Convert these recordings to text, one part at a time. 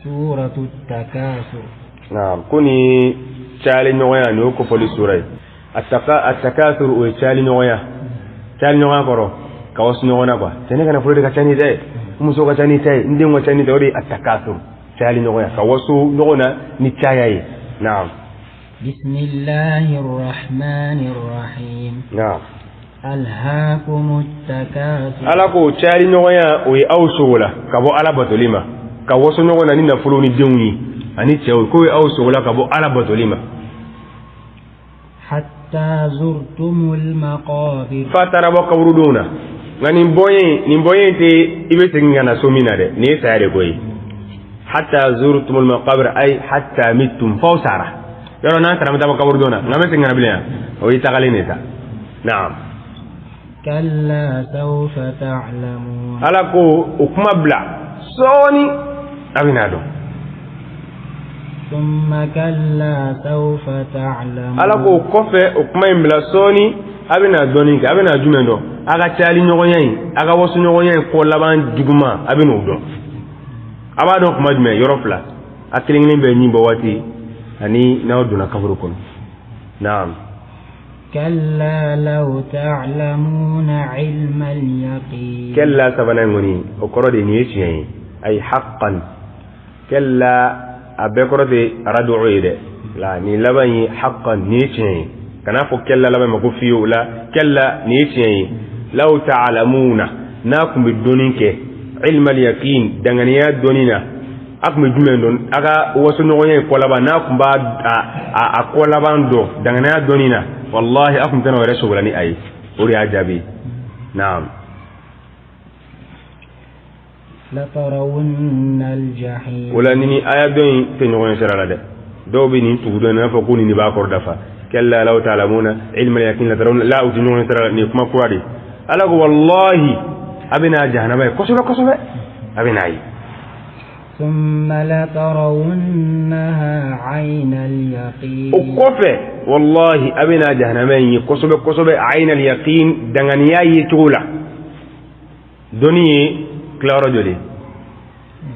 سورة التكاثر. Naam, ko ni cayali ɲɔgɔnya, nin y'o kofɔli sura ye. Attakasur, o ye cayali ɲɔgɔnya. Cayali ɲɔgɔnya kɔrɔ ka wasu ɲɔgɔn na quoi. Cɛ, ne ka nafolo de ka ca ni ta ye, n muso ka ca ni ta ye, n denw ka ca ni ta ye. O de ye attakasur, cayali ɲɔgɔnya, ka wasu ɲɔgɔn na ni caya ye. Naam. بسم الله الرحمن الرحيم. Naam. ألهاكم التكاثر. Ala ko cayali ɲɔgɔnya, o ye aw sogo la ka bɔ Ala batoli ma, ka waso ɲɔgɔn na ni nafolo ni denw ye ani cɛw, k'o ye aw sogo la ka bɔ Ala batoli ma. حتى زرتم المقابر. F'a taara bɔ kaburudenw na. Nka nin bɔɲɛ, nin bɔɲɛ tɛ i bɛ segin ka na so min na dɛ, nin ye saya de ko ye. حتى زرتم المقابر أي حتى متم, f'aw sara. Yɔrɔ n'an sara, an bɛ taa bɔ kaburudenw na, nka an bɛ segin ka na bilen yan, o y'i tagalen de sa. Naam. كلا سوف تعلمون. Ala ko o kuma bila, sɔɔni a bɛ n'a dɔn. ثم كلا سوف تعلمون. Ala ko kɔfɛ, o kuma in bila, sɔɔni a bɛna dɔɔni kɛ. A bɛna jumɛn dɔn? A ka cayali ɲɔgɔnya in, a ka waso ɲɔgɔnya in kɔ laban juguman, a bɛ n'o dɔn. A b'a dɔn kuma jumɛn? Yɔrɔ fila, a kelen kelen bɛ ɲin bɔ waati ani n'aw donna kaburu kɔnɔ. Naam. كلا لو تعلمون علم اليقين. كلا sabanan in kɔni, o kɔrɔ de nin ye tiɲɛ ye. أي حقا. كلا a bɛɛ kɔrɔ tɛ aradu'u ye dɛ. La nin laban ye حقا, nin ye tiɲɛ ye. Kana fɔ كلا laban ma ko fiyewu. La كلا, nin ye tiɲɛ ye. لو تعلمون, n'a tun bɛ dɔnni kɛ, علم اليقين, danganiya dɔnni na, a tun bɛ jumɛn dɔn? A ka waso ɲɔgɔnya ye kɔ laban, n'a tun b'a a kɔ laban dɔn danganiya dɔnni na, wallahi a tun tɛna o yɛrɛ sogola ni a ye. O de y'a jaabi. Naam. لترون الجحيم. O la ni aya dɔ in tɛ ɲɔgɔn ye sira la dɛ. Dɔw bɛ nin tugu dɔn, i n'a fɔ ko nin de b'a kɔrɔ dafa. كلا لو تعلمون علم اليقين لترون la, u tɛ ɲɔgɔn ye sira la. Nin ye kuma kura de ye. Ala ko wallahi a bɛna jahanama ye kosɛbɛ kosɛbɛ, a bɛ n'a ye. ثم لترونها عين اليقين. O kɔfɛ, wallahi a bɛna jahanama in ye kosɛbɛ kosɛbɛ, عين اليقين, danganiya ye cogo la. Dɔnni ye tilayɔrɔ joli?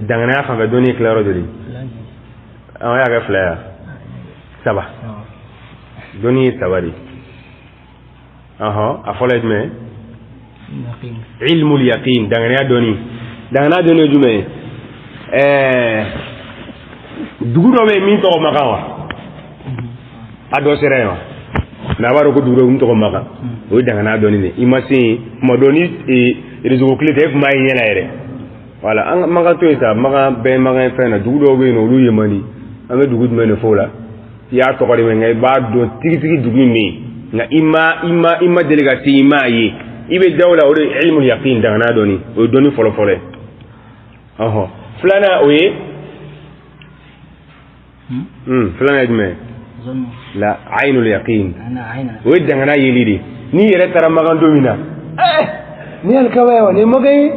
Danganiya fanfɛ, dɔnni ye tilayɔrɔ joli? An y'a kɛ fila ya, saba. Dɔnni ye saba de. Ɔhɔn, a fɔlɔ ye jumɛn? يقين. علم اليقين, danganiya dɔnni. Danganiya dɔnni ye jumɛn ye? Dugu dɔ bɛ yen min tɔgɔ Makan wa? A dɔ sera yen wa? Mais a b'a dɔn ko dugu dɔ min tɔgɔ Makan, o ye danganiya dɔnni de. I ma se yen kuma dɔ ni réseau tile tɛ, e tun b'a ye ɲɛ la yɛrɛ. Wala an ka Makan to yen sa. Makan bɛɛ ye Makan ye fɛn na. Dugu dɔw bɛ yen nɔ, olu ye man di. An bɛ dugu jumɛn de fɔ o la? I y'a tɔgɔ de mɛn, nka i b'a dɔn tigitigi dugu in bɛ yen, nka i ma deli ka se, i m'a ye. I bɛ da o la, o de ye علم اليقين, danganiya dɔnni. O ye dɔnni fɔlɔ fɔlɔ ye. Ɔhɔn, filanan o ye filanan ye jumɛn ye? ظن. La, عين اليقين. أنا عين. O ye dangana yeli de. N'i yɛrɛ taara Makan don min na, ni alikaba ye wa, ni ye Makan ye,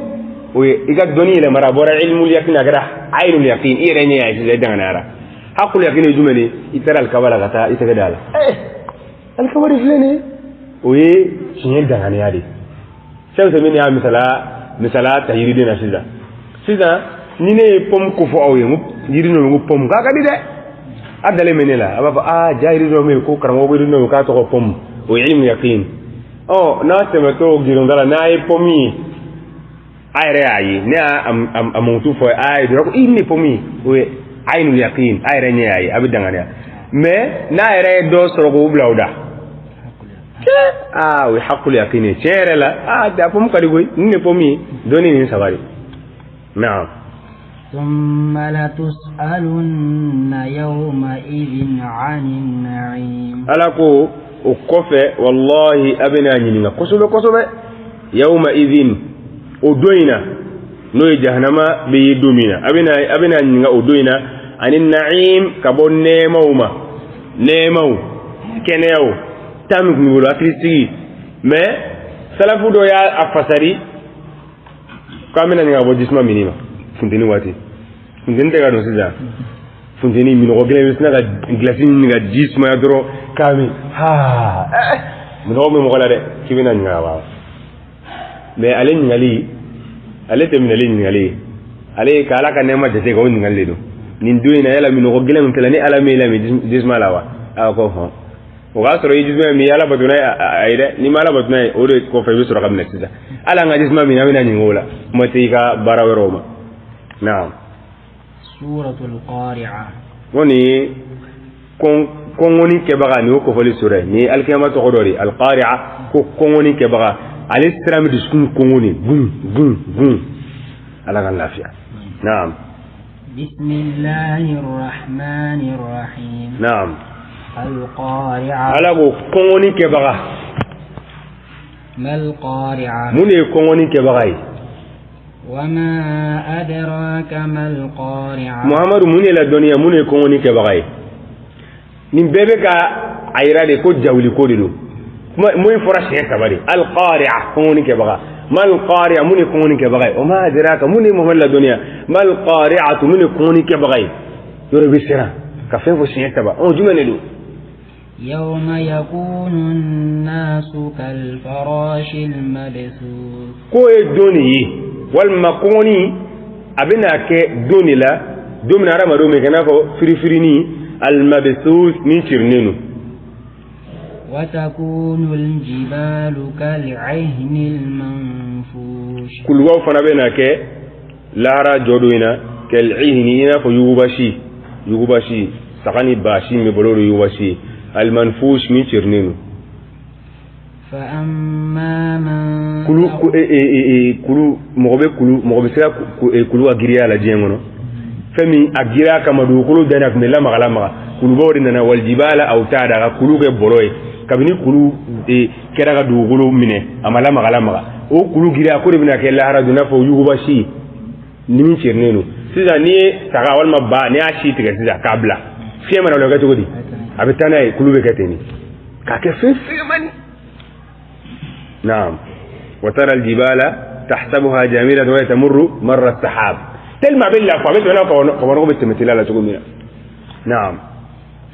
o ye i ka dɔnni yɛlɛmara, a bɔra علم اليقين, a kɛra عين اليقين. I yɛrɛ ɲɛ y'a ye sisan, i danganayara. حق اليقين ye jumɛn de? I taara alikaba la ka taa i tɛgɛ da a la, alikaba de filɛ nin ye. O ye tiɲɛ danganiya de. Fɛn fɛn min y'a misala ta yiriden na sisan sisan, ni ne ye pomme ko fɔ aw ye, n ko yiri dɔ bɛ yen ko pomme, k'a ka di dɛ, a dalen bɛ ne la, a b'a fɔ aa, ja yiri dɔ bɛ yen ko karamɔgɔ ko yiri dɔ bɛ yen k'a tɔgɔ pomme, o ye علم يقين. Ɔ n'a tɛmɛtɔ girinda la, n'a ye pomme ye, a yɛrɛ y'a ye, ne y'a a mankutu fɔ a ye dɔrɔn ko i ni pomme ye, o ye عين اليقين, a yɛrɛ ɲɛ y'a ye, a bɛ danganiya. Mais n'a yɛrɛ ye dɔ sɔrɔ k'o bila o da, aa, o ye حق اليقين ye. Tiɲɛ yɛrɛ la, aa, da pomme ka di koyi, nin de pomme ye. Dɔnni nin saba de. Naam. ثم لتسألن يومئذ عن النعيم. Ala ko o kɔfɛ, wallahi a bɛna ɲininka kosɛbɛ kosɛbɛ, يومئذ, o don in na, n'o ye jahanama bɛ ye don min na, a bɛna ɲininka o don in na, عن النعيم, ka bɔ nɛɛmaw ma, nɛɛmaw, kɛnɛyaw taa min tun b'i bolo, hakilisigi. Mais salafu dɔ y'a a fasari k'an bɛna ɲininka ka bɔ jisuma minni ma funteni waati. Funteni tɛ ka don sisan, funteni minɔgɔ gɛlɛn, bɛ sina ka gilasi ɲini ka ji sumaya dɔrɔn k'a min, ha, minɔgɔ bɛ mɔgɔ la dɛ, k'i bɛna ɲininka wa. Mais ale ɲininkali, ale tɛ minɛli ɲininkali ye. Ale ka Ala ka nɛɛma jate ka o ɲininkali de don. Nin don in na yala minɔgɔ gɛlɛn min kɛla ni Ala m'e lamin jisuma la wa? A ko hɔn. O k'a sɔrɔ i jisuma min i Ala bato n'a ye a ye dɛ, n'i ma Ala bato n'a ye o de kɔfɛ i bɛ sɔrɔ ka minɛ sisan. Hali an ka jisuma min an bɛna ɲininka o la, kuma tɛ i ka baara wɛrɛw ma. Naam. Suratul Qari'a. Ko nin ye kɔngɔni kɛbaga nin y'o kofɔli sura ye. Nin ye alikiyama tɔgɔ dɔ de ye, alqari'a, ko kɔngɔni kɛbaga. Ale siran bɛ dusukun kɔngɔ de gun gun gun. Ala ka lafiya. Naam. Bismillahir rahmanir rahim. Naam. Alqari'a. Ala ko kɔngɔni kɛbaga. Mal qari'a. Mun de ye kɔngɔni kɛbaga ye? Wama adraka mal qari'a. Muhamadu mun de la dɔnniya mun de ye kɔngɔni kɛbaga ye? Nin bɛɛ bɛ ka a yira de ko jawuli ko de don. Mun fɔra siɲɛ saba de. Alqari'a, kɔngɔni kɛbaga. Mal qari'a, mun de ye kɔngɔni kɛbaga ye? O ma adraka, mun de ye Muhamadu la dɔnniya? Mal qari'atu, mun de ye kɔngɔni kɛbaga ye? Yɔrɔ bɛ siran ka fɛn fɔ siɲɛ saba. Ɔ jumɛn de don? Yawma yakunu an-nasu kal-farashil mabthus. K'o ye don de ye, walima kɔngɔni a bɛna kɛ don de la, don min na hadamadenw bɛ kɛ i n'a fɔ firifirini, al-mabthus, min cirinen don. Wa takunu al-jibalu kal-'ihni al-manfush. Kulubaw fana bɛna kɛ lahara jɔ don in na kal-'ihni, i n'a fɔ yugubasi, yugubasi, saga ni baasi min bɛ bolo o de ye yugubasi ye. Al-manfush, min cirinen don. Fa amma man kulu kulu mɔgɔ bɛ kulu mɔgɔ bɛ se ka kulu ka giriya la diɲɛ kɔnɔ. Fɛn min a giriya kama dugukolo danni a tun bɛ lamaga lamaga, kulubaw de nana waljibala awtada ka kulu kɛ bɔrɔ ye. Kabini kulu kɛra ka dugukolo minɛ a ma lamaga lamaga, o kulu giriya ko de bɛna kɛ lahara don i n'a fɔ yugubasi ni min cirinen don. Sisan n'i ye saga walima ba n'i y'a si tigɛ sisan k'a bila fiɲɛ mana wuli o bɛ kɛ cogo di? A bɛ taa n'a ye, kulu bɛ kɛ ten de k'a kɛ fɛn fɛgɛmani. Naam. Wa tara aljibala tahsabuha jamilatan wa hiya tamurru marra as-sahab. Tellement a bɛ lafu a bɛ tɛmɛ n'a fɔ kabanɔgɔ bɛ tɛmɛ teliya la cogo min na. Naam.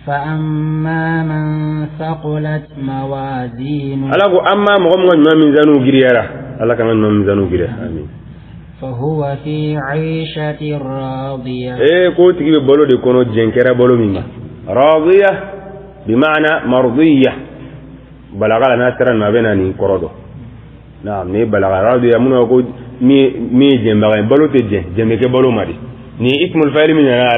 Fa amma man thaqulat mawazinu. Ala ko amma mɔgɔ min ka ɲuman mizaniw giriyara, Ala k'an ka ɲuman mizaniw giriya. Amin. Fa huwa fi 'ishatin radiya. K'o tigi bɛ balo de kɔnɔ jɛn kɛra balo min ma. Radiya bi ma'ana mardiya. Balaga la n'a sera nin ma a bɛ na nin kɔrɔ dɔn. Naam, ni balaga radiya minnu ko min ye jɛnbaga ye, balo tɛ jɛn, jɛn bɛ kɛ balo ma de. Ni ismul fa'il min nana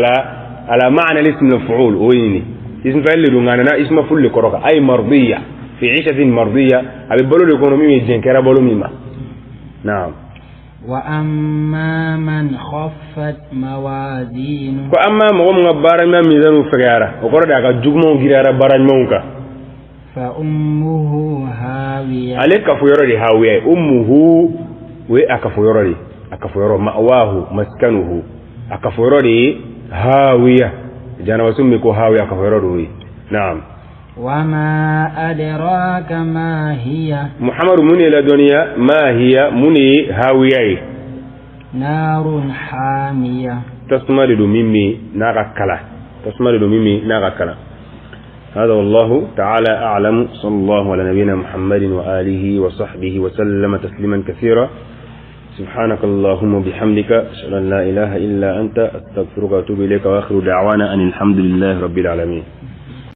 ala ma'ana al-ism al-maf'ul o ye nin ye. Ism fa'il de don nka a nana ism maf'ul de kɔrɔ kan. Ay mardiya fi 'ishatin mardiya, a bɛ balo de kɔnɔ min ye jɛn kɛra balo min ma. Naam. Wa amma man khaffat mawazinu. Ko amma mɔgɔ min ka baara ɲuman mizaniw fɛgɛyara, o kɔrɔ de a ka jugumanw giriyara baara ɲumanw kan. Fa ummuhu hawiya. Ale kafo yɔrɔ de hawiya ye. Ummuhu o ye a kafo yɔrɔ de, a kafo yɔrɔ ma'wahu maskanuhu, a kafo yɔrɔ de ye hawiya. Jahannamaso min bɛ ko hawiya, a kafo yɔrɔ de o ye. Naam. Wa ma adraka ma hiya. Muhammadu mun de ladɔnniya ma hiya, mun de ye hawiya ye? Narun hamiya. Tasuma de don min bɛ n'a ka kala, tasuma de don min bɛ n'a ka kala. هذا والله تعالى أعلم، صلى الله على نبينا محمد وآله وصحبه وسلم تسليما كثيرا. سبحانك اللهم وبحمدك، أشهد أن لا إله إلا أنت، أستغفرك وأتوب إليك، وآخر دعوانا أن الحمد لله رب العالمين.